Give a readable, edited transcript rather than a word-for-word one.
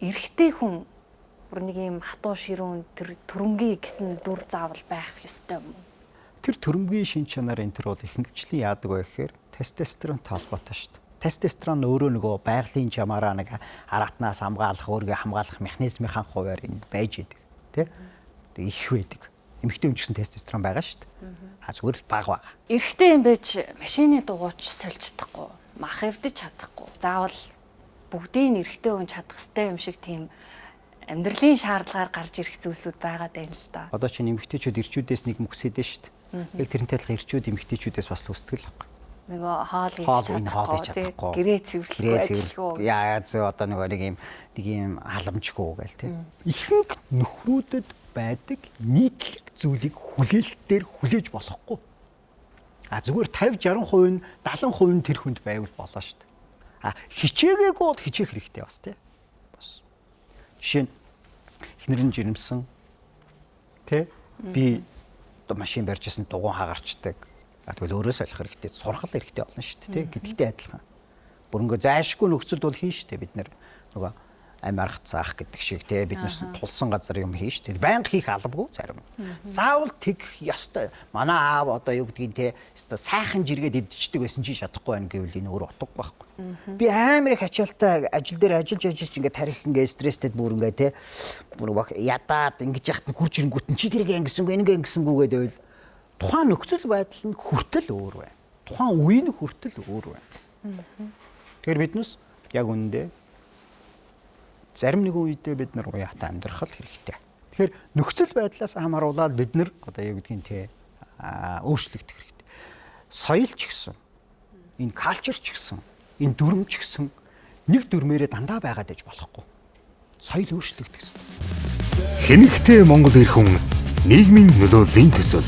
Эрэгтэй хүн бүр нэг юм хатуу ширүүн тэр төрөнгийн гэсэн дүр заавал байх ёстой юм уу? Тэр төрөмгийн шин чанар энэ төр бол ихэнхчлэн яадаг вэ гэхээр тестостеронтой холбоотой шүү дээ. Тестостерон өөрөө нөгөө байгалийн чамаараа нэг аратнаас хамгаалах, өөрийгөө хамгаалах механизмынхаа хуваар энэ байж идэг, тий? Тэг их байдаг. Эмэгтэй хүн ч гэсэн тестостерон байгаа шүү дээ. А зүгээр л бага байгаа. Эрэгтэй юм байж машины дугуйч сольж чадахгүй, мах эвдэж чадахгүй. Заавал бүгдийг нь эрэгтэй хүн чадах ёстой юм шиг тийм амьдралын шаардлагаар гарч ирэх зүйлсүүд байгаад байна л да. Одоо чинь эмэгтэйчүүд ирчүүдээс нэг мөксөдөө шүү дээ. Яг тэрнтэй адилхан ирчүүд эмэгтэйчүүдээс бас л үстгэл байхгүй. Нөгөө хоол хийж Хоол энэ хоол хийж чадахгүй, чадахгүй. гэрээ цэвэрлэхгүй, Гэрээ ажилгүй. Яа зөө одоо нөгөө нэг юм халамжгүй гээл тий. Ихэнх нөхрүүдэд байдаг нийтлэг зүйлийг хүлээлтээр хүлээж болохгүй. А зүгээр 50 60% нь 70% нь тэр хүнд байвал болоо шүү дээ. А хичээгээгүй бол хичээх хэрэгтэй бас тий. Бас. Жишээ нь эхнэр нь жирэмсэн тий. Би одоо машин барьж исэн дугуйн хагарчдаг. А тэгвэл өөрөө солих хэрэгтэй, сурах хэрэгтэй болно шүү дээ тий. Гэдэгтэй адилхан. Бүр ингээ зайшгүй нөхцөлд бол хийн шүү дээ бид нэр нөгөө амь арга заах гэдэг шиг тий биднес тулсан газар юм хийн шүү дээ. Байнга хийх албагүй зарим. Заавал тэгэх ёстой. Манай аав одоо юу гэдгийг тий ёстой сайхан жиргээд эвдчихдэг байсан чи чадахгүй байна гэвэл энэ өөр утгагүй байхгүй. Би амар их ачаалтай ажил дээр ажиллаж ажиллаж ингээ тарих ингээ стресстэй бүр ингээ тий бүр ядаад ингэж яхад нь хурж ирэнгүүт нь чи тэргээ ингэсэнгүй ингээ ингэсэнгүй гэдэг байвал тухайн нөхцөл байдал нь хүртэл өөр байна. Тухайн үе нь хүртэл өөр байна. Тэгэхээр биднес яг үнэндээ зарим нэгэн үедээ бид нар уяатай амьдрах л хэрэгтэй. Тэгэхээр нөхцөл байдлаас хамааруулаад бид нар одоо юу гэдгийг те өөрчлөгдөх хэрэгтэй. Соёл ч гэсэн энэ culture ч гэсэн энэ дүрм ч гэсэн нэг дүрмээрээ дандаа байгаад байж болохгүй. Соёл өөрчлөгдөх хэрэгтэй. Хэнэгтэй Монгол эрх хүн нийгмийн нөлөөллийн төсөл.